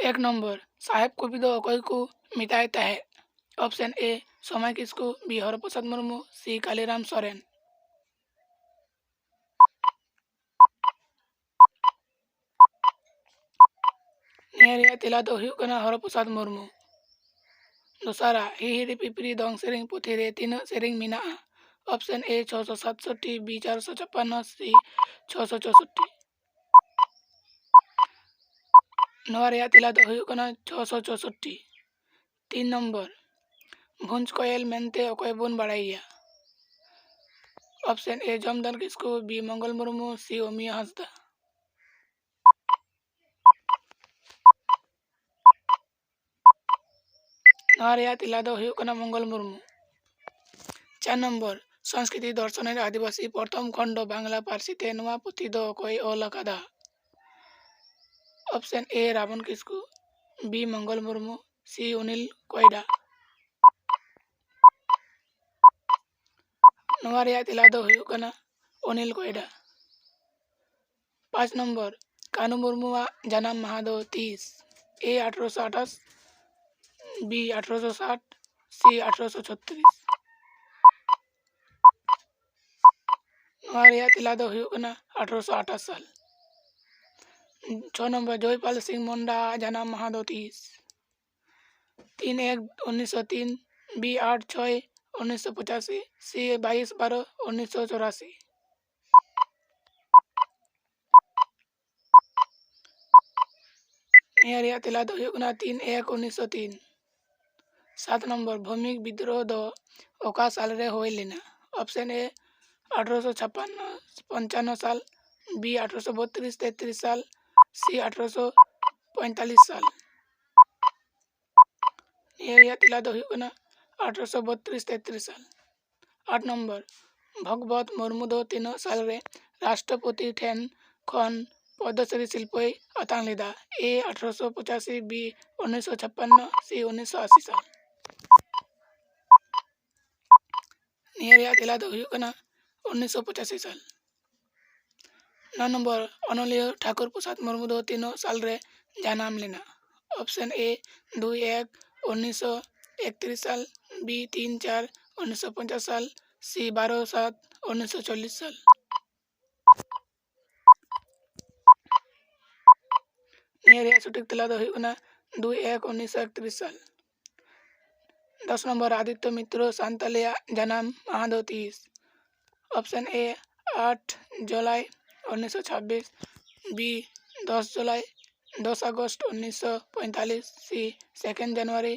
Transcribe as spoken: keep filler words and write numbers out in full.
ᱮᱠ ᱱᱚᱢᱵᱚᱨ, ᱥᱟᱦᱮᱵᱽ ᱠᱚᱵᱤ ᱫᱚ ᱚᱠᱚᱭ ᱠᱚ ᱢᱮᱛᱟᱭ ᱛᱟᱦᱮᱸᱫ? ᱚᱯᱥᱮᱱ ᱮ, ᱥᱚᱢᱟᱭ ᱠᱤᱥᱠᱩ, ᱵᱤ, ᱦᱚᱨᱚᱯᱨᱚᱥᱟᱫᱽ ᱢᱩᱨᱢᱩ, ᱥᱤ, ᱠᱟᱞᱤᱨᱟᱢ ᱥᱚᱨᱮᱱ᱾ ᱱᱤᱭᱟᱹ ᱨᱮᱭᱟᱜ ᱛᱮᱞᱟ ᱫᱚ ᱦᱩᱭᱩᱜ ᱠᱟᱱᱟ ᱦᱚᱨᱚᱯᱨᱚᱥᱟᱫᱽ ᱢᱩᱨᱢᱩ᱾ ᱫᱚᱥᱟᱨᱟᱜ, ᱦᱤᱦᱤᱲᱤ ᱯᱤᱯᱤᱲᱤ ᱫᱚᱝ ᱥᱮᱨᱮᱧ ᱯᱩᱛᱷᱤ ᱨᱮ ᱛᱤᱱᱟᱹᱜ ᱥᱮᱨᱮᱧ ᱢᱮᱱᱟᱜᱼᱟ? ᱚᱯᱥᱮᱱ ᱮ, ᱪᱷᱚᱥᱚ ᱥᱟᱛᱥᱚᱴᱴᱤ, ᱵᱤ, ᱪᱟᱨᱥᱚ ᱪᱷᱟᱯᱟᱱᱱᱚ, ᱥᱤ, ᱪᱷᱚᱥᱚ ᱪᱳᱥᱚᱴᱴᱤ᱾ ᱱᱚᱣᱟ ᱨᱮᱭᱟᱜ ᱛᱮᱞᱟ ᱫᱚ ᱦᱩᱭᱩᱜ ᱠᱟᱱᱟ ᱪᱷᱚᱥᱚ ᱪᱳᱥᱚᱴᱴᱤ᱾ ᱛᱤᱱ ᱱᱚᱢᱵᱚᱨ, ᱵᱷᱩᱸᱡᱽ ᱠᱚᱭᱮᱞ ᱢᱮᱱᱛᱮ ᱚᱠᱚᱭ ᱵᱚᱱ ᱵᱟᱲᱟᱭᱮᱭᱟ? ᱚᱯᱥᱮᱱ ᱮ, ᱡᱚᱢᱫᱷᱚᱱ ᱠᱤᱥᱠᱩ, ᱵᱤ, ᱢᱚᱝᱜᱚᱞ ᱢᱩᱨᱢᱩ, ᱥᱤ, ᱚᱢᱤᱭᱟ ᱦᱟᱸᱥᱫᱟ᱾ ᱱᱚᱣᱟ ᱨᱮᱭᱟᱜ ᱛᱮᱞᱟ ᱫᱚ ᱦᱩᱭᱩᱜ ᱠᱟᱱᱟ ᱢᱚᱝᱜᱚᱞ ᱢᱩᱨᱢᱩ᱾ ᱪᱟᱨ ᱱᱚᱢᱵᱚᱨ, ᱥᱚᱝᱥᱠᱨᱤᱛᱤ ᱫᱚᱨᱥᱚᱱᱮᱨ ᱟᱹᱫᱤᱵᱟᱹᱥᱤ ᱯᱨᱚᱛᱷᱚᱢ ᱠᱷᱚᱱᱰᱚ ᱵᱟᱝᱞᱟ ᱯᱟᱹᱨᱥᱤ ᱛᱮ ᱱᱚᱣᱟ ᱯᱩᱛᱷᱤ ᱫᱚ ᱚᱠᱚᱭ ᱚᱞ ᱟᱠᱟᱫᱟ? ᱚᱯᱥᱮᱱ ᱮ, ᱨᱟᱵᱚᱱ ᱠᱤᱥᱠᱩ, ᱵᱤ, ᱢᱚᱝᱜᱚᱞ ᱢᱩᱨᱢᱩ, ᱥᱤ, ᱚᱱᱤᱞ ᱠᱚᱭᱰᱟ᱾ ᱱᱚᱣᱟ ᱨᱮᱭᱟᱜ ᱛᱮᱞᱟ ᱫᱚ ᱦᱩᱭᱩᱜ ᱠᱟᱱᱟ ᱚᱱᱤᱞ ᱠᱚᱭᱰᱟ᱾ ᱯᱟᱸᱪ ᱱᱚᱢᱵᱚᱨ, ᱠᱟᱹᱱᱩ ᱢᱩᱨᱢᱩᱣᱟᱜ ᱡᱟᱱᱟᱢ ᱢᱟᱦᱟ ᱫᱚ ᱛᱤᱥ? ᱮ, ᱟᱴᱷᱨᱚᱥᱚ ᱟᱴᱷᱟᱥ, ᱵᱤ, ᱟᱴᱷᱨᱚᱥᱚ ᱥᱟᱴ, ᱥᱤ, ᱟᱴᱷᱨᱚᱥᱚ ᱪᱷᱚᱛᱨᱤᱥ᱾ ᱱᱚᱣᱟ ᱨᱮᱭᱟᱜ ᱛᱮᱞᱟ ᱫᱚ ᱦᱩᱭᱩᱜ ᱠᱟᱱᱟ ᱟᱴᱷᱨᱚᱥᱚ ᱟᱴᱷᱟᱥ ᱥᱟᱞ᱾ ᱪᱷᱚ ᱱᱚᱢᱵᱚᱨ, ᱡᱚᱭᱯᱟᱞ ᱥᱤᱝ ᱢᱩᱱᱰᱟ ᱡᱟᱱᱟᱢ ᱢᱟᱦᱟ ᱫᱚ ᱛᱤᱥ? ᱛᱤᱱ ᱮᱠ ᱩᱱᱤᱥᱥᱚ ᱛᱤᱱ, ᱵᱤ ᱟᱴ ᱪᱷᱚᱭ ᱩᱱᱤᱥᱥᱚ ᱯᱚᱸᱪᱟᱥᱤ, ᱥᱤ ᱵᱟᱭᱤᱥ ᱵᱟᱨᱚ ᱩᱱᱤᱥᱥᱚ ᱪᱚᱨᱟᱥᱤ᱾ ᱱᱤᱭᱟᱹ ᱨᱮᱭᱟᱜ ᱛᱮᱞᱟ ᱫᱚ ᱦᱩᱭᱩᱜ ᱠᱟᱱᱟ ᱛᱤᱱ ᱮᱠ ᱩᱱᱤᱥᱥᱚ ᱛᱤᱱ᱾ ᱥᱟᱛ ᱱᱚᱢᱵᱚᱨ, ᱵᱷᱳᱢᱤᱠ ᱵᱤᱫᱽᱨᱳᱦᱚ ᱫᱚ ᱚᱠᱟ ᱥᱟᱞ ᱨᱮ ᱦᱩᱭ ᱞᱮᱱᱟ? ᱚᱯᱥᱮᱱ ᱮ, ᱟᱴᱷᱨᱚᱥᱚ ᱪᱷᱟᱯᱟᱱᱱᱚ ᱯᱚᱧᱪᱟᱱᱱᱚ ᱥᱟᱞ, ᱵᱤ, ᱟᱴᱷᱨᱚᱥᱚ ᱵᱚᱛᱨᱤᱥ ᱛᱮᱛᱨᱤᱥ ᱥᱟᱞ, ᱥᱤ, ᱟᱴᱷᱨᱚᱥᱚ ᱯᱚᱸᱭᱛᱟᱞᱤᱥ ᱥᱟᱞ᱾ ᱱᱤᱭᱟᱹ ᱨᱮᱭᱟᱜ ᱛᱮᱞᱟ ᱫᱚ ᱦᱩᱭᱩᱜ ᱠᱟᱱᱟ ᱟᱴᱷᱨᱚᱥᱚ ᱵᱚᱛᱨᱤᱥ ᱛᱮᱛᱨᱤᱥ ᱥᱟᱞ᱾ ᱟᱴ ᱱᱚᱢᱵᱚᱨ, ᱵᱷᱚᱜᱽᱵᱚᱛ ᱢᱩᱨᱢᱩ ᱫᱚ ᱛᱤᱱᱟᱹᱜ ᱥᱟᱞ ᱨᱮ ᱨᱟᱥᱴᱨᱚᱯᱚᱛᱤ ᱴᱷᱮᱱ ᱠᱷᱚᱱ ᱯᱚᱫᱽᱢᱚᱥᱨᱤ ᱥᱤᱨᱯᱟᱹᱭ ᱟᱛᱟᱝ ᱞᱮᱫᱟ? ᱮ, ᱟᱴᱷᱨᱚᱥᱚ ᱯᱚᱸᱪᱟᱥᱤ, ᱵᱤ, ᱩᱱᱤᱥᱥᱚ ᱪᱷᱟᱯᱟᱱᱱᱚ, ᱥᱤ, ᱩᱱᱤᱥᱥᱚ ᱟᱥᱤ ᱥᱟᱞ᱾ ᱱᱤᱭᱟᱹ ᱨᱮᱭᱟᱜ ᱛᱮᱞᱟ ᱫᱚ ᱦᱩᱭᱩᱜ ᱠᱟᱱᱟ ᱩᱱᱤᱥᱥᱚ ᱯᱚᱸᱪᱟᱥᱤ ᱥᱟᱞ᱾ ᱱᱚ ᱱᱚᱢᱵᱚᱨ, ᱚᱱᱚᱞᱤᱭᱟᱹ ᱴᱷᱟᱠᱩᱨ ᱯᱨᱚᱥᱟᱫᱽ ᱢᱩᱨᱢᱩ ᱫᱚ ᱛᱤᱱᱟᱹᱜ ᱥᱟᱞ ᱨᱮ ᱡᱟᱱᱟᱢ ᱞᱮᱱᱟ? ᱚᱯᱥᱮᱱ ᱮ ᱫᱩᱭ ᱮᱠ ᱩᱱᱤᱥᱥᱚ ᱮᱠᱛᱨᱤᱥ ᱥᱟᱞ, ᱵᱤ ᱛᱤᱱ ᱪᱟᱨ ᱩᱱᱤᱥᱥᱚ ᱯᱚᱧᱪᱟᱥ ᱥᱟᱞ, ᱥᱤ ᱵᱟᱨᱚ ᱥᱟᱛ ᱩᱱᱤᱥᱥᱚ ᱪᱚᱞᱞᱤᱥ ᱥᱟᱞ᱾ ᱱᱤᱭᱟᱹ ᱨᱮᱭᱟᱜ ᱥᱚᱴᱷᱤᱠ ᱛᱮᱞᱟ ᱫᱚ ᱦᱩᱭᱩᱜ ᱠᱟᱱᱟ ᱫᱩᱭ ᱮᱠ ᱩᱱᱤᱥᱥᱚ ᱮᱠᱛᱨᱤᱥ ᱥᱟᱞ᱾ ᱫᱚᱥ ᱱᱚᱢᱵᱚᱨ, ᱟᱫᱤᱛᱛᱚ ᱢᱤᱛᱨᱚ ᱥᱟᱱᱛᱟᱞᱤᱭᱟᱜ ᱡᱟᱱᱟᱢ ᱢᱟᱦᱟ ᱫᱚ ᱛᱤᱥ? ᱚᱯᱥᱮᱱ ᱮ ᱟᱴ ᱡᱩᱞᱟᱭ ᱩᱱᱤᱥᱥᱚ ᱪᱷᱟᱵᱵᱤᱥ, ᱵᱤ ᱫᱚᱥ ᱡᱩᱞᱟᱭ, ᱫᱚᱥ ᱟᱜᱚᱥᱴ ᱩᱱᱤᱥᱥᱚ ᱯᱚᱸᱭᱛᱟᱞᱞᱤᱥ, ᱥᱤ ᱥᱮᱠᱮᱱᱰ ᱡᱟᱱᱩᱣᱟᱨᱤ